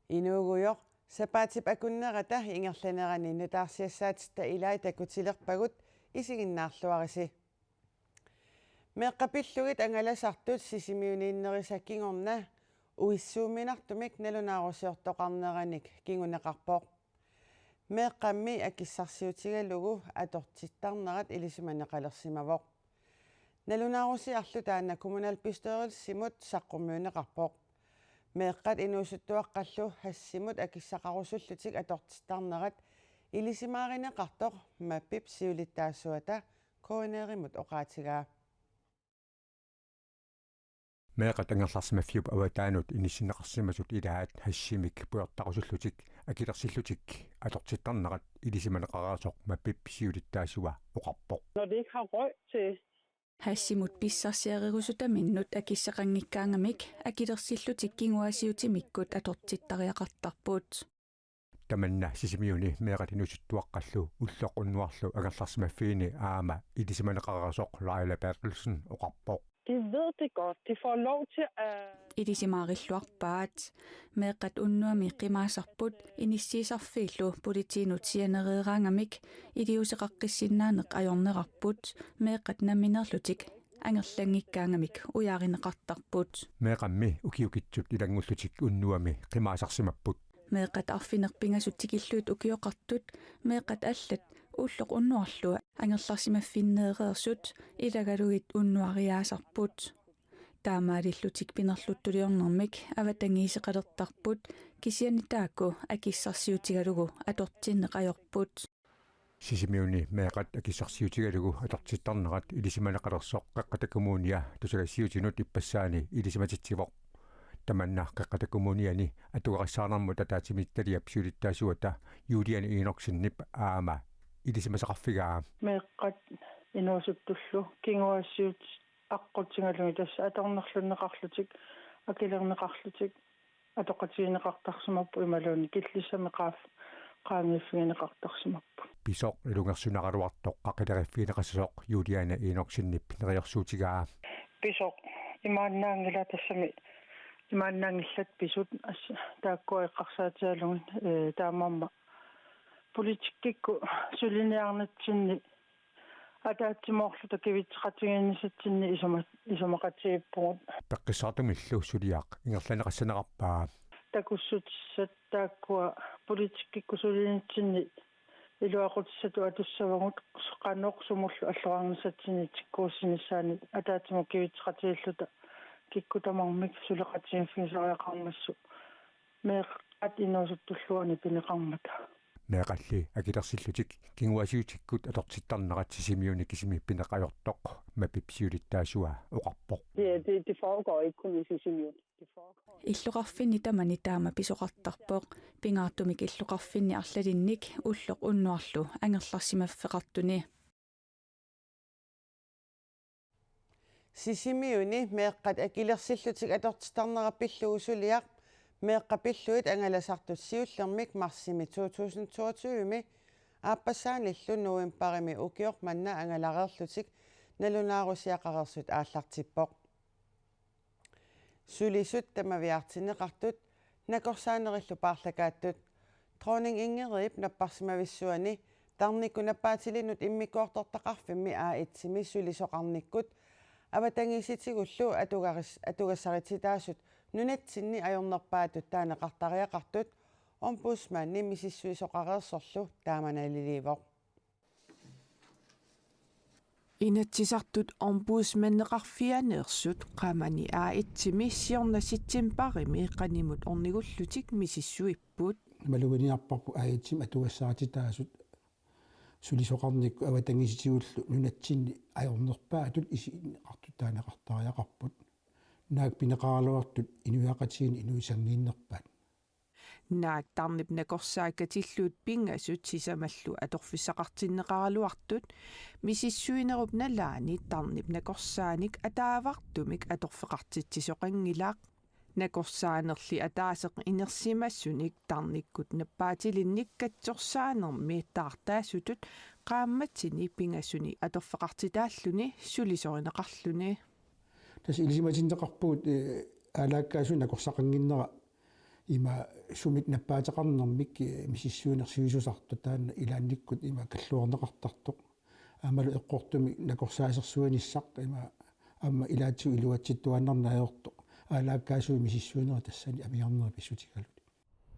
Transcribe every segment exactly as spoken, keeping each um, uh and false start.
Inuugujoq, sapaatip akunnerata ingerlanerani nutaarsiassaatitta ilai takutilerpagut, isiginnaarluarisi. Meeqqat pillugit angalasartut Sisimiuniinnerisa kingorna uissuumminartumik nalunaarusiortoqarneranik kinguneqarpoq. Meeqqammi akissarsiutigalugu atortittarnerat ilisimaneqalersimavoq. Nalunaarusiarlu taanna kommunalbestyrelsimut saqqummiunneqarpoq. Meeqqat inuusuttuaqqallu hashimut akissaqarusullutik atortittarnerat ilisimaarineqartoq MAP-ip siulittaasuata K N R-imut oqaatigaa. Meeqqat angerlarsimaffiup avataanut inissinneqarsimasut ilaat hashimik pujortarusullutik akilersillutik atortittarnerat ilisimaneqareersoq MAP-ip siulittaasua oqarpoq. Når det ikke har røg til. Hashimut pissarsiarerusutaminnut akissaqanngikkaangamik akilersillutik kinguaassiuutimikkut atortittariaqartarput. Tamanna Sisimiuni meeqqat inuusuttuaqqallu ulloq unnuarlu angerlarsimaffiini aamma ilisimaneqareersoq Laila Berthelsen oqarpoq. De ved det godt. De får lov til at. Ilisimaarilluarpaat. Meeqqat unnuami qimaasarput inissiisarfiillu politiinut sianereeraangamik iliuuseqaqqissinnaaneq ajornerarput, meeqqat nammineerlutik angerlanngikkaangamik ujaarineqartarput. Meeqqammi ukiukitsut ilanngullutik unnuami qimaasarsimapput. Meeqqat arfineq-pingasut tikillugit ukioqartut, meeqqat allat ulloq unnuarlu angerlarsimaffinneereersut ilagalugit unnuariaasarput. Taamaalillutik pinerluttuliornermik avatangiiseqalertarput, kisianni taakku akissarsiutigalugu atortinneq ajorput. Sisimiuni meeqqat akissarsiutigalugu atortittarnerat ilisimaneqalersoq Qeqqata Kommunia tusagassiuutinut ippassaani ilisimatitsivoq. Tamanna Qeqqata Kommuniani atugarissaarnermut ataatsimiititaliap siulittaasuata Juliane Enoksenip aamma ilisimasaqarfigaa. Meeqqat inuusuttullu kinguaassiuutit aqqutigalugit tassa atornerlunneqarlutik, akilerneqarlutik, atoqatigineqartarsimapput imaluunniit killissamik qaaf-, qaangiiffigineqartarsimapput. Pisoq ilungersunaraluartoq qaqileriiffigineqassasoq Juliane Enoksenip neriorsuutigaa. Pisoq imaannaanngilaq, tassami imaannaanngillat pisut, as-, taakkua eqqarsaatigalugit, ee, taamaammat politikkikkut suliniarnitsinni ataatsimoorluta kivitseqatigiinnissatsinni isuma-, isumaqatigiippugut. Peqqissaartumillu suliaq ingerlanneqassanerarpaa. Takussutissat taakkua politikkikkut sulinitsinni iluaqutissatut atussavagut, qanoq sumullu alloriarnissatsinni tikkuussinissaannik ataatsimut kivitseqatigiilluta kikkut tamarmik suleqatigiiffigisariaqarmassuk meeqqat inuusuttullu uani pineqarmata. Meeqqalli akilersillutik kinguaassiuutikkut atortittarnerat Sisimiuni kisimi pineq ajortoq MAP-ip siulittaasua oqarpoq. Det, det, det foregår ikke kun i Sisimiut. Det foregår. Illoqarfinni tamani taama pisoqartarpoq, pingaartumik illoqarfinni arlalinnik ulloq unnuarlu angerlarsimaffeqartuni. Sisimiuni meeqqat akilersillutik atortittarnerat pillugu suliaq meeqqat pillugit angalasartut siullermik marsimi to tusind toogtyve-mi aappassaanillu novembarimi ukioq manna angalareerlutik nalunaarusiaqareersut aallartippoq. Sulisut tamaviaartinneqartut, nakorsaanerillu paarlakaattut. Dronning Ingridip napparsimavissuani tarnikkut nappaatilinnut immikkoortortaqarfimmi A et-imi sulisoqarnikkut avatangiisitigullu atugaris-, atugassarititaasut nunatsinni ajornerpaatut taaneqartariaqartut ombudsmandi misissuisoqareersorlu taama naliliivoq. Inatsisartut ombudsmandeqarfianeersut Qamani A et-imi siorna septembarimi qanimut ornigullutik misissuipput. Maluginiarparput A et-imi atugassarititaasut sulisoqarnikkut avatangiisitigullu nunatsinni ajornerpaatut isiginneqartut taaneqartariaqarput. Naak pineqaraluartut inuiaqatigiinni inuit sanngiinnerpaat. Naak tarnip nakorsaat katillugit pingasut sisamallu atorfissaqartinneqaraluartut misissuinerup nalaani tarnip nakorsaanik ataavartumik atorfeqartitsisoqanngilaq. Nakorsaanerli ataaseq inersimasunik tarnikkut nappaatilinnik katsorsaanermi taartaasutut qaammatini pingasuni atorfeqartitaalluni sulisorineqarluni. Tassa ilisimatinneqarpugut, eh, aalaakkaasut nakorsaqannginnera Ima sumik nappaateqarnermik, eh, misissuineq sivisusartoq taanna ilaannikkut ima kalluarneqartartoq. Aammalu eqqortumik nakorsaasersuinissaq ima aamma ilaatigut iluatsittuaannarneq ajortoq. Aalaakkaasui misissuinerit tassani amigarnerit pissutigalugit.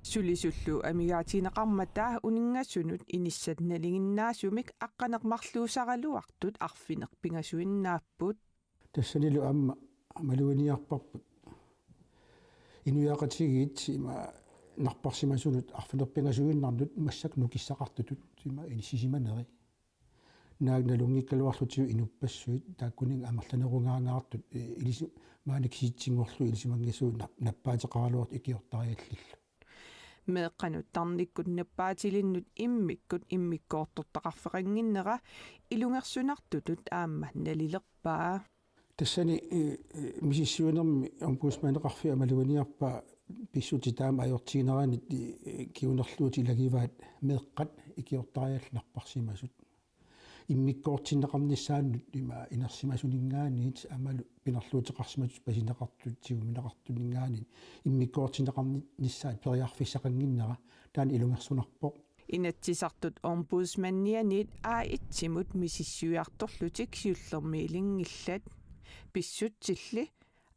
Sulisullu amigaatigineqarmata uninngasunut inissat nalinginnaasumik aqqaneq-marluusaraluartut arfineq-pingasuinnaapput. Tassanilu aamma maluginiarparput inuiaqatigiit ima napparsimasunut arfineq-pingasuinnarnut massakkut nukissaqartutut ima inissisimaneri. Naak nalunngikkaluarlutik inuppassuit taakkuninnga amerlanerungaangaartut, eh, ilisi-, maani kisitsinngorlugu ilisimanngitsunik nap-, nappaateqaraluartut ikiortariallillu. Meeqqanut tarnikkut nappaatilinnut immikkut immikkoortortaqarfeqannginnera ilungersunartutut aamma nalilerpaa. Tassani, eh, eh, misissuinermi ombudsmandeqarfiup maluginiarpaa pissutsit taama ajortigineranit, eh, kingunerluutit ilagivaat meeqqat ikiortariallit napparsimasut. Immikkoortinneqarnissaannut ima inersimasuninngaanniit aammalu pinerluuteqarsimatut pasineqartut tiguneqartuninngaanniit immikkoortinneqarnissaat periarfissaqannginnera taanna ilungersunarpoq. Inatsisartut ombudsmandianiit A et-imut misissuiartorlutik siullermik ilinngillat. Pissutsilli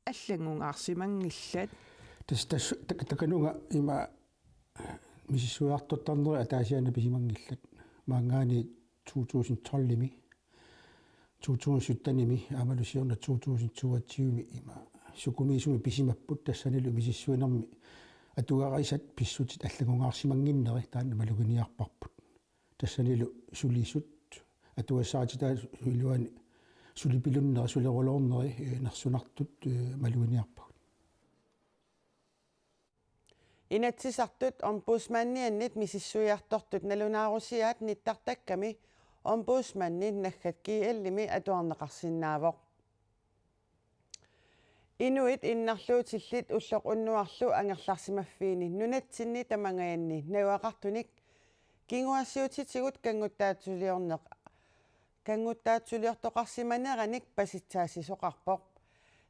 allanngungaarsimanngillat. Tassa tas-, tak-, takanunga ima misissuiartortarneri ataasiaannarpisimanngillat. Maanngaanniit to tusind tolv-imi, to tusind sytten-imi, aammalu siorna to tusind toogtyve-mi ima sukumiisumik pisimapput tassanilu misissuinermi atugarisat pissutsit allanngungaarsimannginneri taanna maluginiarparput. Tassanilu sulisut atugassarititaasut iluani sulipilunneri, suleruloorneri, eh, nersunartut, eh, maluginiarpagut. Inatsisartut ombudsmandiannit misissuiartortut nalunaarusiaat nittartakkami ombudsmandi naggat G L-imi atuarneqarsinnaavoq. Inuit innarluutillit ulloq unnuarlu angerlarsimaffiini nunatsinni tamangajanni najugaqartunik kinguaassiuutitigut kanngutsaatsuliorneq-, kanngutsaatsuliortoqarsimaneranik pasitsaassisoqarpoq.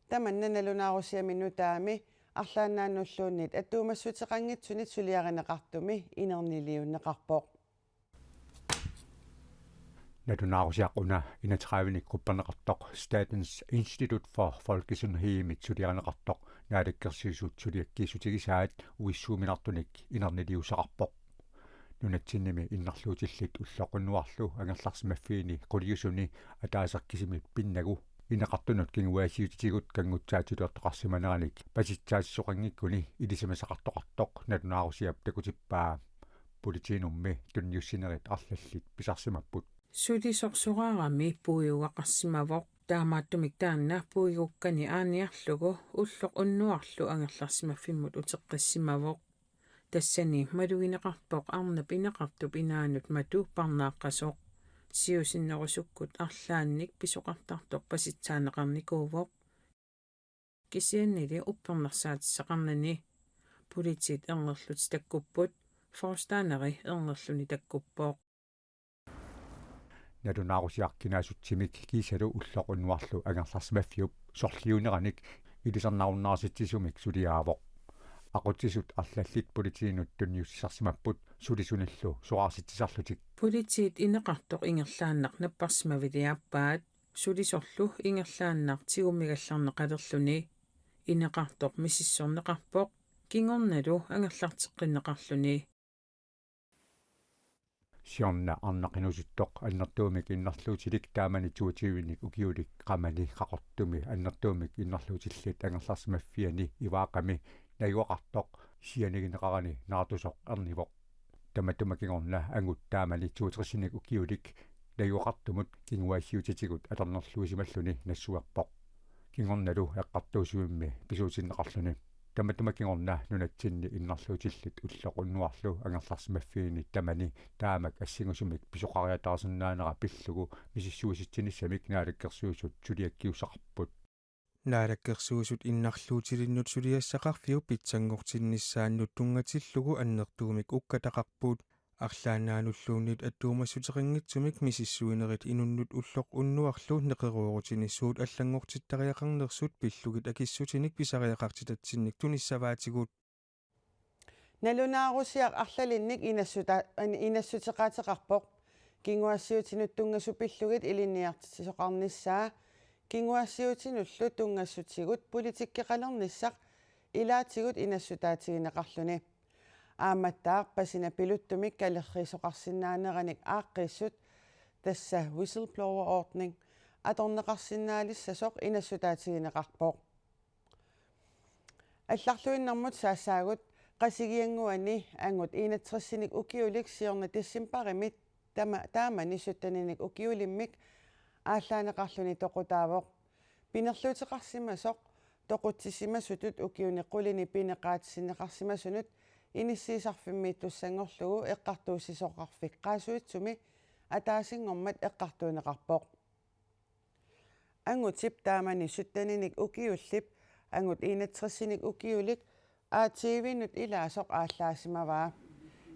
Tamanna nalunaarusiami nutaami arlaannaannulluunniit attuumassuteqanngitsunit suliarineqartumi inerniliunneqarpoq. Nalunaarusiaq una enogtredive-nik qupperneqartoq Statens Institut for Folkesundhedimit suliarineqartoq Naalakkersuisut suliakkiissutigisaat uissuuminartunik inerniliussaqarpoq. Nunatsinnimi innarluutillit ulloq unnuarlu angerlarsimaffiini quliusuni ataaseq kisimi pinnagu ineqartunut kinguaassiuutitigut kanngutsaatsuliortoqarsimaneranik pasitsaassisoqanngikkuni ilisimasaqartoqartoq nalunaarusiap takutippaa. Politiinummi tunniussinerit arlallit pisarsimapput. Sulisoq soraarami puigugaqarsimavoq. Taamaattumik taanna puigukkani aaniarlugu ulloq unnuarlu angerlarsimaffimmut uteqqissimavoq. Tassani malugineqarpoq arnap ineqartup inaanut matu parnaaqqasoq. Siusinnerusukkut arlaannik pisoqartartoq pasitsaanneqarnikuuvoq. Kisiannili uppernarsaatissaqarnani politiit ernerlutik takkupput, forstaneri ernerluni takkuppoq. Nalunaarusiaq kinaasutsimik kiisalu ulloq unnuarlu angerlarsimaffiup sorliuneranik ilisarnarunnaartitsisumik suliaavoq. Aqutsisut arlallit politiinut tunniussisarsimapput sulisunillu soraarsitsisarlutik. Politiit ineqartoq ingerlaannaq napparsimaviliaappaat, sulisorlu ingerlaannaq tigummigallarneqalerluni. Ineqartoq misissorneqarpoq, kingornalu angerlarteqqinneqarluni. Siorna arnaq inuusuttoq annertuumik innarluutilik taamani toogtyvenik ukiulik Qamani Qaqortumi annertuumik innarluutillit angerlarsimaffiani Ivaaqami najugaqartoq sianigineqarani naartusoq ernivoq. Tamatuma kingorna angut taamani toogtresinik ukiulik najugaqartumut kinguaassiuutitigut atornerluisimalluni nassuerpoq. Kingornalu eqqartuussivimmi pisuutinneqarluni. Tamatuma kingorna nunatsinni innarluutillit ulloq unnuarlu angerlarsimaffiini tamani taamak assingusumik pisoqariataarsinnaanera pillugu misissuisitsinissamik Naalakkersuisut suliakkiussaqarput. Naalakkersuisut innarluutilinnut suliassaqarfiup pitsanngortinnissaannut tunngatillugu annertuumik ukkataqarput. Arlaannaanulluunniit attuumassuteqanngitsumik misissuinerit inunnut ulloq unnuarlu neqeroorutini suut allanngortittariaqarnersut pillugit akissutinik pisariaqartitatsinnik tunissavaatigut. Nalunaarusiaq arlalinnik inassuta-, an-, inassuteqaateqarpoq. Kinguaassiuutinut tunngasut pillugit ilinniartitsisoqarnissaa, kinguaassiuutinullu tunngasutigut politikkeqalernissaq ilaatigut inassutaatigineqarluni. Aammattaaq pasina piluttumik kalerriisoqarsinnaaneranik aaqqiissut, tassa whistleblower-ordning, atorneqarsinnaalissasoq inassutaatigineqarpoq. Allarluinnarmut saassaagut Qasigiannguani angut enogtresinik ukiulik siorna decembarimi tama-, taamani sytteninik ukiulimmik aallaaneqarluni toqutaavoq. Pinerluuteqarsimasoq toqutsisimasutut ukiuni qulini pineqaatissinneqarsimasunut inissiisarfimmiittussanngorlugu eqqartuussisoqarfik Qaasuitsumi ataasinngormat eqqartuunneqarpoq. Angutip taamani sytteninik ukiullip angut enogtresinik ukiulik A T V-nut ilaasoq aallaasimavaa.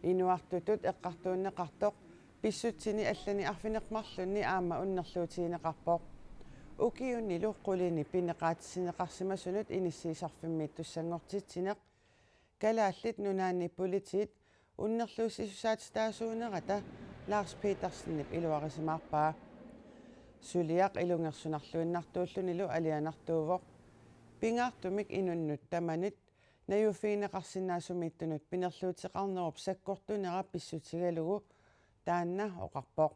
Inuartutut eqqartuunneqartoq pissutsini allani arfineq-marlunni aamma unnerluutigineqarpoq. Ukiunilu qulini pineqaatissinneqarsimasunut inissiisarfimmiittussanngortitsineq Kalaallit Nunaanni Politiit unnerluussisussaatitaasuunerata Lars Petersenip iluarisimaarpaa. Suliaq ilungersunarluinnartuullunilu alianartuuvoq. Pingaartumik inunnut tamanit najuffigineqarsinnaasumiittunut pinerluuteqarnerup sakkortunera pissutigalugu taanna oqarpoq.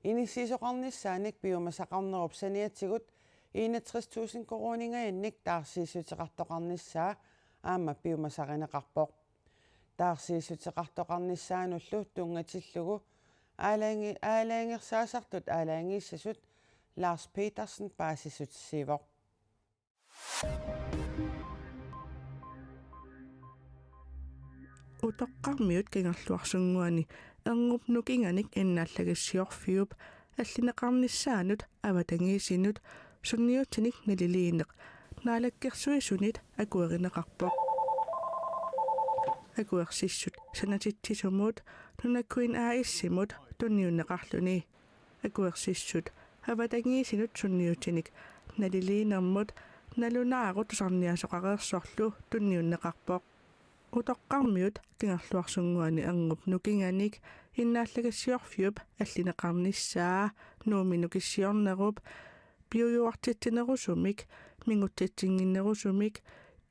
Inissiisoqarnissaanik piumasaqarnerup saniatigut enogtres tusind koruuningajannik taarsiissuteqartoqarnissaa aamma piumasarineqarpoq. Taarsiissuteqartoqarnissaanullu tunngatillugu aalajangi-, aalajangersaasartut aalajangiissasut Lars Petersen paasissutissiivoq. Utoqqarmiut Kangerluarsunnguani erngup nukinganik innaallagissiorfiup allineqarnissaanut avatangiisinut sunniutinik naliliineq Naalakkersuisunit akuerineqarpoq. Akuersissut sanatitsisumut Nuna Queen A/S-imut tunniunneqarluni. Akuersissut avatangiisinut sunniutinik naliliinermut nalunaarut tusarniaasoqareersorlu tunniunneqarpoq. Utoqqarmiut Kangerluarsunnguani erngup nukinganik innaallagissiorfiup allineqarnissaa Nuummi nukissiornerup piujuartitsinerusumik, mingutsitsinnginnerusumik,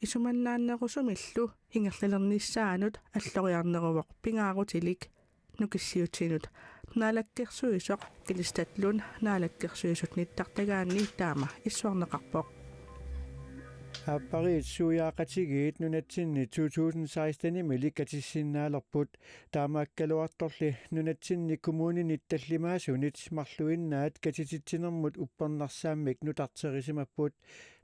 isumannaannerusumillu ingerlalernissaanut alloriarneruvoq pingaarutilik nukissiutinut naalakkersuisoq Kilistatlun naalakkersuisut nittartagaanni taama issuarneqarpoq. Aappariit suiaaqatigiit nunatsinni to tusind seksten-imilik katissinnaalerput. Taamaakkaluartorli nunatsinni kommuninit tallimaasunit marluinnaat katititsinermut uppernarsaammik nutarterisimapput.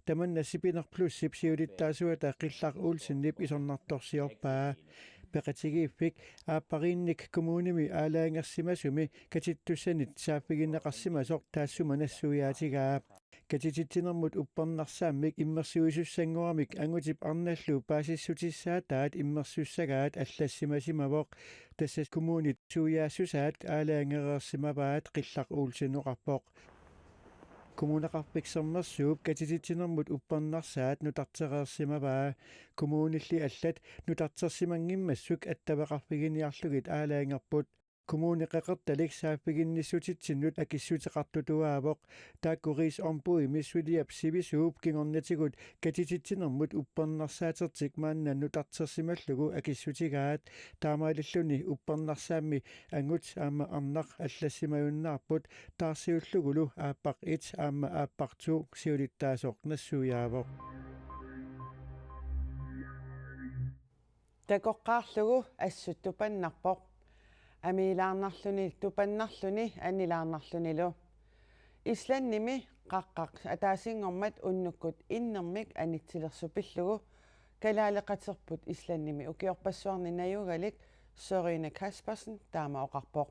Tamanna Sipineq Plusip siulittaasuata Qillaq Olsenip isornartorsiorpaa. Peqatigiiffik aappariinnik kommunimi aalajangersimasumi katittussanit saaffigineqarsimasoq taassuma nassuiaatigaa. Katititsinermut uppernarsaammik immersuisussanngoramik angutip arnallu paasissutissaataat immersussagaat allassimasimavoq. Tassa kommunit suiaassusaat aalajangereersimavaat, Qillaq Olsen oqarpoq. Kommuneqarfik Sermersuup katititsinermut uppernarsaat nutartereersimavaa. Kommunilli allat nutartersimanngimmassuk attaveqarfiginiarlugit aalajangerput. Kommuni Qeqertalik saaffiginnissutitsinnut akissuteqartutuaavoq. Taakku Rigsombudsmandip sivisuup kingornatigut katititsinermut uppernarsaatertik maanna nutartersimallugu akissutigaat. Taamaalilluni uppernarsaammi angut aamma arnaq allassimajunnaarput, taarsiullugulu aappaq et aamma aappaq to siulittaasoq nassuiaavoq. Takoqqaarlugu assut tupannarpoq. Amiilaarnarluni tupannarluni annilaarnarlunilu. Islandimi qaqqaq ataasinngormat unnukkut innermik anitsilersut pillugu kalaaleqaterput Islandimi ukiorpassuarni najugalik Sørine Kaspersen taama oqarpoq.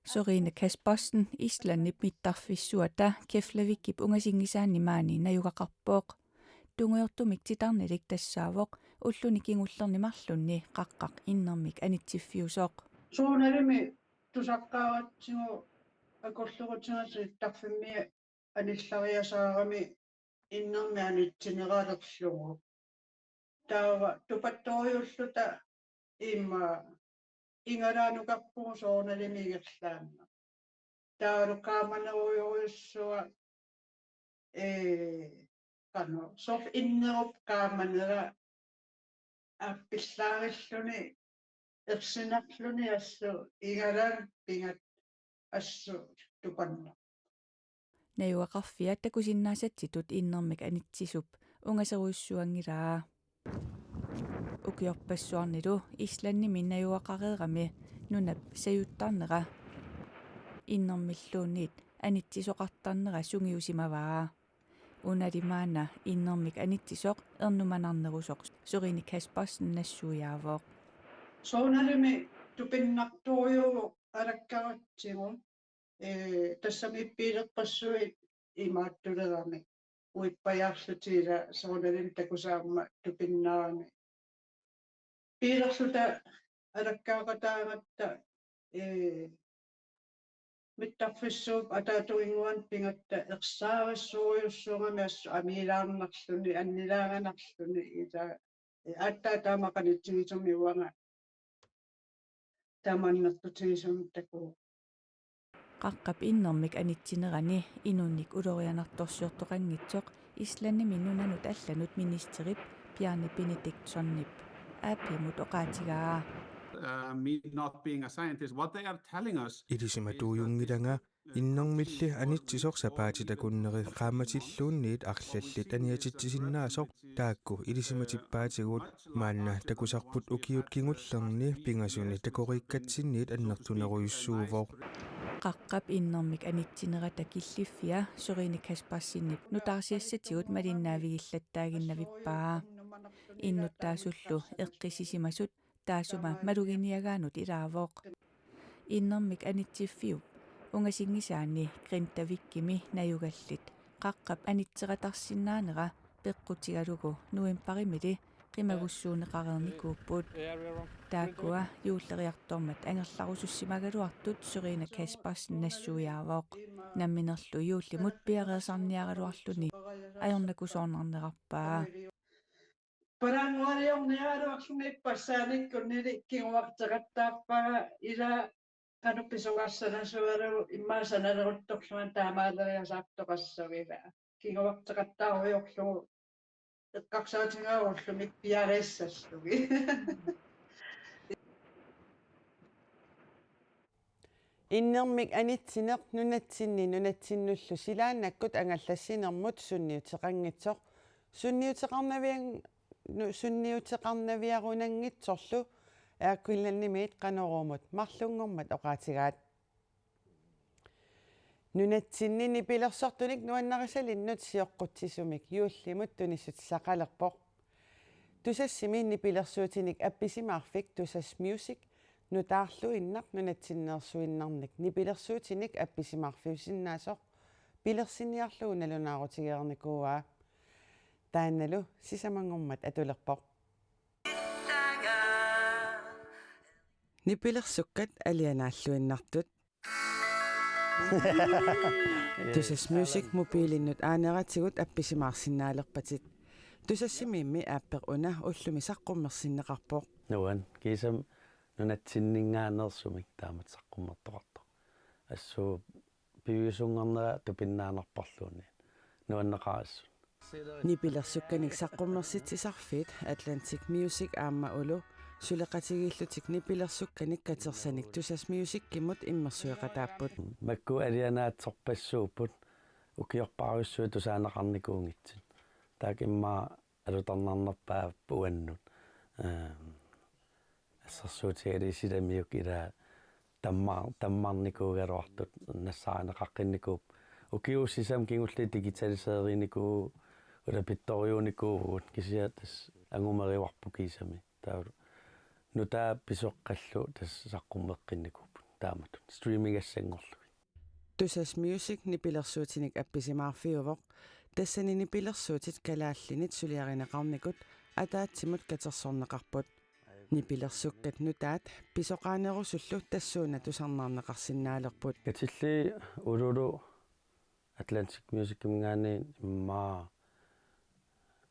Sørine Kaspersen Islandip mittarfissuata Keflavíkip ungasinngisaanni maani najugaqarpoq. Tungujortumik titarnilik tassaavoq ulluni kingullerni marlunni qaqqaq innermik anitsiffiusoq. Soorunalimi tusaqqaaratsigu akullerutigalugu mittarfimmi anillariasaarami innermik anitsineralerlugu. taava tupattorujulluta ima ingalaanukarpugut soorunalimi ingerlaannaq. Taavalu qaamanerujorujussuaq, ee, qanoq, soorlu innerup qaamanera aappillaarillugu ersinarluni assut ingalaan pingat assut tupanna. Najugaqarfia takusinnaasatsitut innermik anitsisup ungaserujussuanngilaa. Ukiorpassuarnilu Islandimi najugaqareerami nunap sajuttarnera innermilluunniit anitsisoqartarnera sungiusimavaa. Unali maanna innermik anitsisoq ernumanarnerusoq Sørine Kaspersen nassuiaavoq. Soorunalimi tupinnartorujuuvoq alakkaratsigu, ee, tassami piilerpassuit imaattulerami. Uippajaarlutik ila soorunalimi takusaammat tupinnarami. Piilerluta alakkaaqataagatta, ee, mittarfissuup ataatarinnguanut pigatta ersaarissorujussuugami assut amiilaarnarluni, annilaaganarluni ila, ee, aatsaat taama qanitsigisumik uanga tamanna annertutigisumik takuuk. Qaqqap innermik anitsinerani inunnik ulorianartorsiortoqanngitsoq Islandimi nunanut allanut ministerip Bjarni Benediktsonip A P-mut oqaatigaa. Uh, me not being a scientist, what they are telling us is that this Ilisimatuujunngilanga innermilli anitsisoq sapaatip akunneri qaammatilluunniit arlallit aniatitsisinnaasoq taakku ilisimatipaatigut. Maanna takusarput ukiut kingullerni pingasuni takoriikkatsinniit annertunerujussuuvoq. Qaqqap innermik anitsinerata killiffia Sørine Kaspersenip nutaarsiassatigut malinnaavigillattaaginnavippaa. Innuttaasullu eqqissisimasut taassuma maluginiagaanut ilaavoq. Innermik anitsiffiup ungasinngisaani Grindavikimi najugallit qaqqap anitseqatarsinnaanera peqqutigalugu novembarimili qimagussuunneqareernikuupput. Taakkua juulleriartormat angerlarusussimagaluartut Sørine Kaspersen nassuiaavoq. Namminerlu juullimut piareersarniaraluarluni ajornakusoornarnerarpaa. Palaanguariorniaraluarlunga ippassaanikkut nili kinguarteqattaarpara ila qanoq pisoqarsanasugalugu immaqa sanaleruttorlunga taamaaleriasaartoqassaaq ila. Kinguarteqattaarujoorlugu eqqarsaatigaara ullumi piareersallugit. Innermik anitsineq nunatsinni nunatsinnullu silaannakkut angallassinermut sunniuteqanngitsoq. Sunniuteqarnavian-, nu-, sunniuteqarnaviarunanngitsorlu Air Greenlandimiit Qanoruumut marlunngormat oqaatigaat. Nunatsinni nipilersortunik nuannarisalinnut sioqqutsisumik juullimut tunissutissaqalerpoq. Tusassimi nipilersuutinik appisimaarfik Tusass Music nutaarluinnaq nunatsinneersuinnarnik nipilersuutinik appisimaarfiusinnaasoq pilersiniarlugu nalunaarutigereernikuuaa. Taannalu sisamanngormat atulerpoq. Nipilersukkat alianaalluinnartut. Tusass Music mobiilinnut aaneratigut appisimaarsinnaalerpatit. Tusassimiimmi aappeq una ullumi saqqummersinneqarpoq. Nuan, kiisami nunatsinninngaanneersumik taamatut saqqummertoqartoq. Assut piviusunngornera tupinnaannarparluunniit. Nuanneqaaq assut. Nipilersukkanik saqqummersitsisarfiit Atlantic Music aamma Ulu suleqatigiillutik nipilersukkanik katersanik Tusass Musicimut immersueqataapput. Makku alianaatsorpassuupput ukiorpaalussuit tusaaneqarnikuunngitsut. Taakku immaqa alutornarnerpaat uannut. Ehm, assersuutigalugu silamiuk ila tammar-, tammarnikuugaluartut nassaarineqaqqinnikuupput. Ukiut sisamat kingulliit digitaliseerinikuuvugut, ulapittorujuunikuuvugut, kisianni tassa angumerivarput kiisami. Taava nutaat pisoqqallu tassa saqqummeqqinnikuupput taamatut. Streamingassanngorlugit. Tusass Music nipilersuutinik appisimaarfiuvoq. Tassani nipilersuutit kalaallinit suliarineqarnikut ataatsimut katersorneqarput. Nipilersukkat nutaat pisoqaanerusullu tassuuna tusarnaarneqarsinnaalerput. Katillugit Ululu Atlantic Musiciminngaanniit immaqa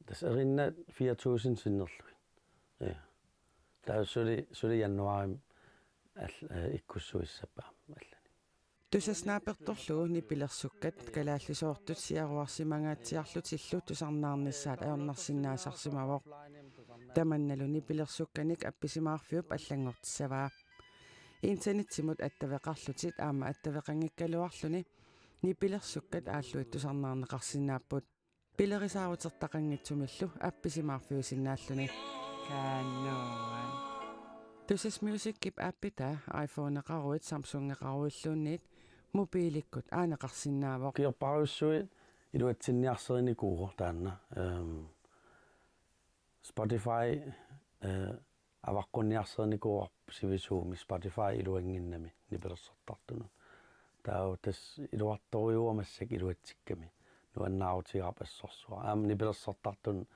Tassa erinna fire tusind sinnerlugit. Ja. Taava suli, suli januaarimi al-, eh, ikkussuissapput aamma allani. Tusas naapertorlugu nipilersukkat kalaallisoortut siaruarsimangaatsiarlutillu tusarnaarnissaat ajornarsinnaasarsimavoq. Tamannalu nipilersukkanik appisimaarfiup allanngortissavaa. Internetsimut attaveqarlutit aamma attaveqanngikkaluarluni nipilersukkat aallui tusarnaarneqarsinnaapput. Pilerisaaruteqanngitsumillu appisimaarfiusinnaalluni. Kaannuan. Tusas Musicip appitaa iPhoneqaruit Samsungeqaruilluunniit mobiilikkut aaneqarsinnaavoq. Ukiorpassuit iluatsinniarserinikuuvoq taanna. Ehm, Spotify, eh, avaqqunniarserinikuuarput sivisuumik Spotify iluannginnami nipilersortartunut. Taava tassa iluartorujuuvoq massakkut iluatsikkami. Nuannaarutigaarput assorsuaq. Aamma nipilersortartunut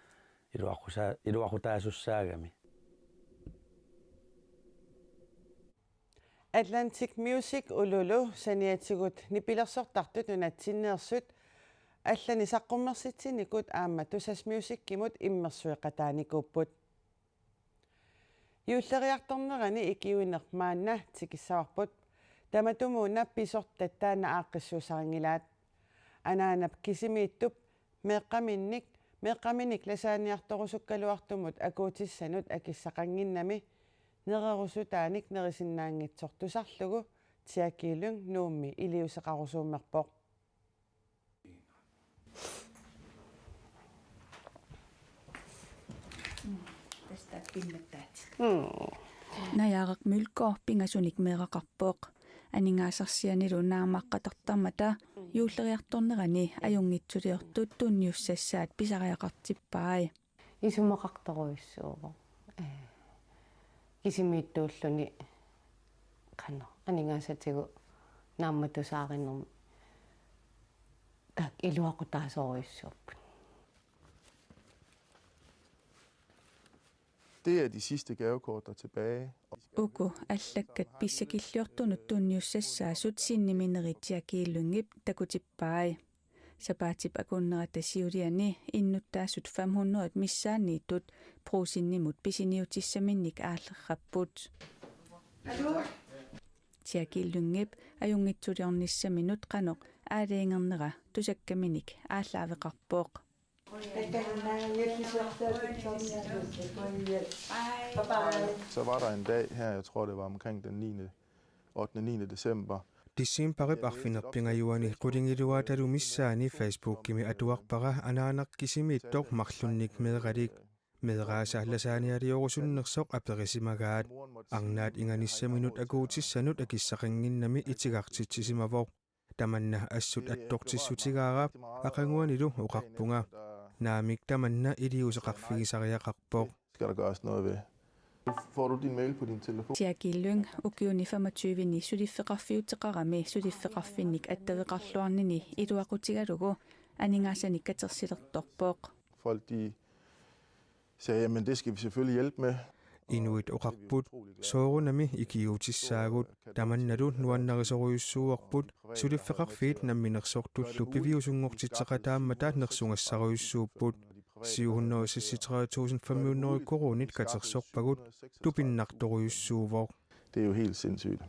iluaqusa-, iluaqutaasussaagami. Atlantic Music Ululu saniatigut nipilersortartut nunatsinneersut allani saqqummersitsinikut aamma Tusas Musicimut immersueqataanikuupput. Juulleriartornerani ikiuineq maanna tikissavarput. Tamatumuuna pisortat taanna aaqqissuussarinngilaat. Anaanap kisimiittup meeqqaminnik, meeqqaminik lasaaniartorusukkaluartumut akuutissanut akissaqannginnami nererusutaanik nerisinnaanngitsoq tusarlugu Jackie Lyng Nuummi iliuuseqarusuummerpoq. Najaaraq Mølgaard pingasunik meeraqarpoq. Aningaasarsianilu naammaqqatartarmata juulleriartornerani ajunngitsuliortut tunniussassaat pisariaqartippai. Isumaqartorujussuuvoq. Ee, kisimiittuulluni qanoq aningaasatigut naammattusaarinermi taakku iluaqutaasorujussuupput. Det er de sidste gavekort, der er tilbage. Uku allakkat pissakilliortunut tunniussassaasut sinnimineri Jackie Lyngip takutippai. Sapaatip akunnerata siuliani innuttaasut fem hundrede missaanniittut Brugsenimut pisiniutissaminnik aallerrapput. Jackie Lyngip ajunngitsuliornissaminut qanoq aalajangernera tusakkaminik aallaaveqarpoq. Så var der en dag her, jeg tror det var omkring den niende, ottende niende december. Decembarip arfineq-pingajuani qulingiluaatalu missaani Facebookimi atuarpara anaanaq kisimiittoq marlunnik meeralik. Meeraasa lasaanialiorusunnersoq aperisimagaat. Arnaat inganissaminut akuutissanut akissaqannginnami itigartitsisimavoq. Tamanna assut attortissutigaara aqaguanilu oqarpunga. Naamik tamanna iliuuseqarfigisariaqarpoq. Skal der gøres noget ved? Får du din mail på din telefon? Jackie Lyng ukiuni femogtyve-ni suliffeqarfiuteqarami suliffeqarfinnik attaveqarluarnini iluaqutigalugu aningaasanik katersilertorpoq. Folk de sagde, jamen det skal vi selvfølgelig hjælpe med. Inuit oqarput, soorunami ikiuutissaagut, tamannalu nuannarisorujussuuarput, suliffeqarfiit namminersortullu piviusunngortitseqataammata nersugassarujussuupput. Syv hundrede og seksogtredive tusind fem hundrede koruunit katersorpagut, tupinnartorujussuuvoq. Det er jo helt sindssygt.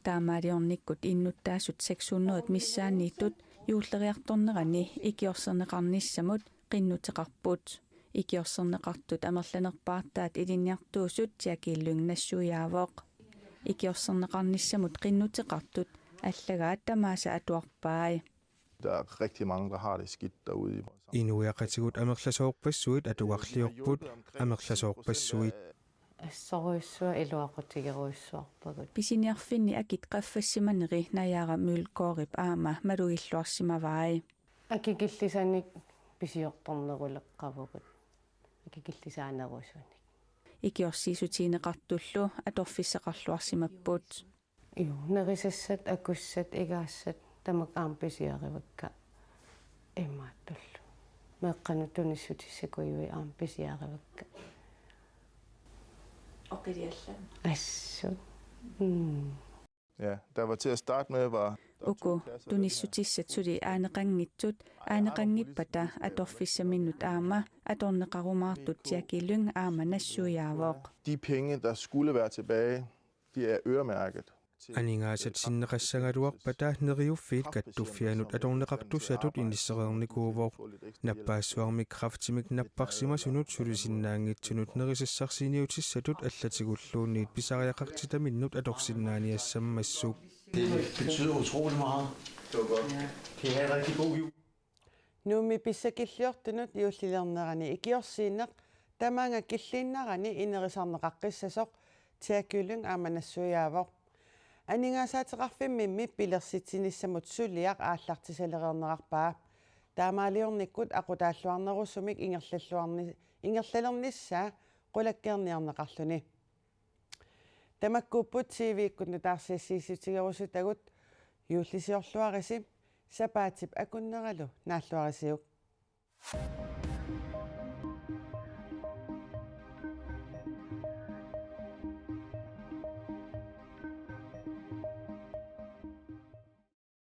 Taamaaliornikkut innuttaasut seks hundrede missaanniittut juulleriartornerani ikiorserneqarnissamut qinnuteqarput. Ikiorserneqartut amerlanerpaartaat ilinniartuusut Jackie Lyng nassuiaavoq. Ikiorserneqarnissamut qinnuteqartut allagaat tamaasa atuarpai. Der er rigtig mange, der har det skidt derude i vores samfund. Inuiaqatigut amerlasoorpassuit atugarliorput, amerlasoorpassuit. Assorujussuaq iluaqutigerujussuarpagut. Pisiniarfinni akit qaffassimaneri Najaaraq Mølgaardip aamma malugilluarsimavai. Akikillisanik pisiortorneruleqqavugut. Akikillisaanerusunik. Ikiorsiissutigineqartullu atorfissaqarluarsimapput. Juu, nerisassat, akussat, igaassat, tamakku aamma pisiarivakka imaattullu. Meeqqanut tunissutissakujuit aamma pisiarivakka. Oqiliallan. Assut. Mm. Ja, der var til at starte med, var Uku tunissutissat suli aaneqanngitsut, aaneqanngippata atorfissaminnut aamma atorneqarumaartut Jackie Lyng aamma nassuiaavoq. De penge, der skulle være tilbage, de er øremærket. Aningaasat sinneqassagaluarpata Neriuffiit Kattuffianut atorneqartussatut inissereernikuuvoq. Nappaassuarmik kræftimik napparsimasunut sulisinnaanngitsunut nerisassarsiiniutissatut allatigulluunniit pisariaqartitaminnut atorsinnaaniassammassuk. Det betyder utrolig meget. Kan I have en rigtig god jul? Nuummi pissakilliortunut juullilernerani ikiorsiineq tamaanga killiinnarani inerisarneqaqqissasoq Jackie Lyng aamma nassuiaavoq. Aningaasaateqarfimmimmi pilersitsinissamut suliaq aallartisalereernerarpaa. Taamaaliornikkut aqutaalluarnerusumik ingerlalluarni-, ingerlalernissaa qulakkeerniarneqarluni. Tamakkuupput T V-kkut nutaarsiassiissutigerusutagut. Juullisiorluarisi, sapaatip akunneralu naalluarisiuk.